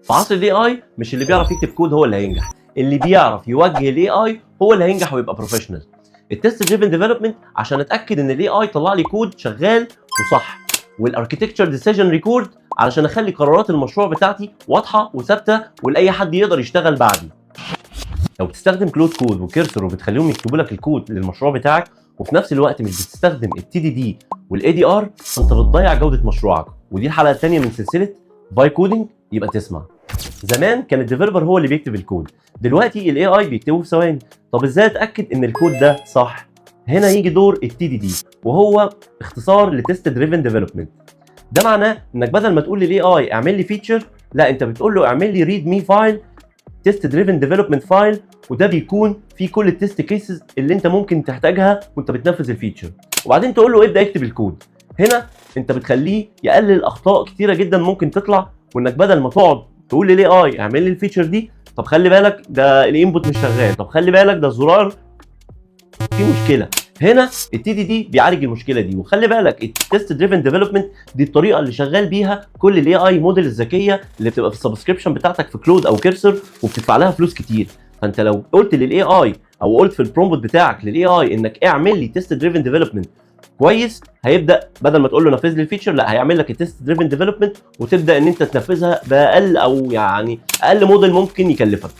في عصر ال AI مش اللي بيعرف يكتب كود هو اللي هينجح، اللي بيعرف يوجه ال AI هو اللي هينجح ويبقى professional. ال test driven development عشان اتاكد ان ال AI طلع لي كود شغال وصح، وال architecture decision record علشان اخلي قرارات المشروع بتاعتي واضحة وثابتة ولاي حد يقدر يشتغل بعدي. لو بتستخدم Claude Code و Cursor وبتخليهم يكتبوا لك الكود للمشروع بتاعك، وفي نفس الوقت مش بتستخدم ال TDD وال ADR، فانت بتضيع جوده مشروعك. ودي الحلقة الثانية من سلسلة vibe coding، يبقى تسمع. زمان كان ال developer هو اللي بيكتب الكود، دلوقتي ال AI بيكتبه في ثواني. طب ازاي اتاكد ان الكود ده صح؟ هنا يجي دور ال TDD، وهو اختصار ل test driven development. ده معناه انك بدل ما تقول لل AI اعمل لي feature، لا، انت بتقول له اعمل لي README file، test driven development file، وده بيكون فيه كل ال test cases اللي انت ممكن تحتاجها وانت بتنفذ ال feature، وبعدين تقول له ابدا اكتب الكود. هنا انت بتخليه يقلل اخطاء كتيرة جدا ممكن تطلع، وانك بدل ما تقعد تقول لل AI اعمل لي ال feature دي، طب خلي بالك ده ال input مش شغال، طب خلي بالك ده الزرار في مشكله. هنا ال TDD بيعالج المشكلة دي. وخلي بالك، ال test driven development دي الطريقة اللي شغال بيها كل ال AI model الذكية اللي بتبقى في ال subscription بتاعتك في Claude او Cursor وبتدفع لها فلوس كتير. فانت لو قلت لل AI او قلت في ال prompt بتاعك لل AI انك اعمل لي test driven development كويس، هيبدا بدل ما تقول له نفذ لي ال feature، لا، هيعمل لك ال test driven development وتبدا ان انت تنفذها باقل او يعني اقل موديل ممكن يكلفك.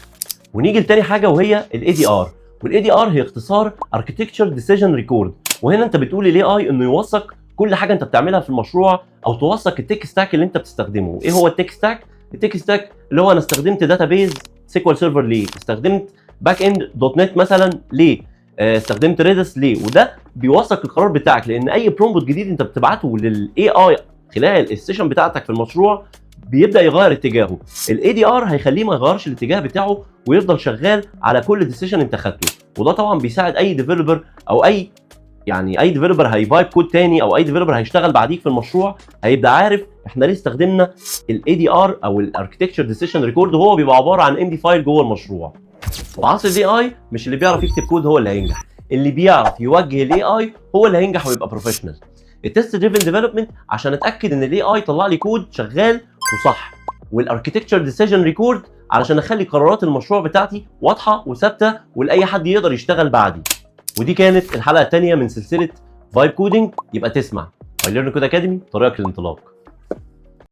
ونيجي لتاني حاجة وهي ال ADR، وال ADR هي اختصار architecture decision record. وهنا انت بتقول لل AI انه يوثق كل حاجة انت بتعملها في المشروع او توثق ال tech stack اللي انت بتستخدمه. ايه هو ال tech stack؟ ال tech stack اللي هو انا استخدمت database SQL Server ليه، استخدمت backend .NET مثلا ليه، استخدمت Redis ليه. وده بيوثق القرار بتاعك، لان اي prompt جديد انت بتبعته لل AI خلال ال session بتاعتك في المشروع بيبدا يغير اتجاهه. ال ADR هيخليه ما يغيرش الاتجاه بتاعه ويفضل شغال على كل decision انت خدته. وده طبعا بيساعد اي developer او اي يعني اي developer هي vibe code تاني او اي developer هيشتغل بعديك في المشروع، هيبقى عارف احنا ليه استخدمنا ال ADR او ال architecture decision record، وهو بيبقى عبارة عن MD file جوه المشروع. وعصر ال AI مش اللي بيعرف يكتب كود هو اللي هينجح، اللي بيعرف يوجه ال AI هو اللي هينجح ويبقى professional. ال test driven development عشان اتاكد ان ال AI طلع لي كود شغال وصح، وال architecture decision record علشان اخلي قرارات المشروع بتاعتي واضحة وثابتة ولاي حد يقدر يشتغل بعدي. ودي كانت الحلقة الثانية من سلسلة vibe coding، يبقى تسمع. iLearn Code Academy، طريقك للانطلاق.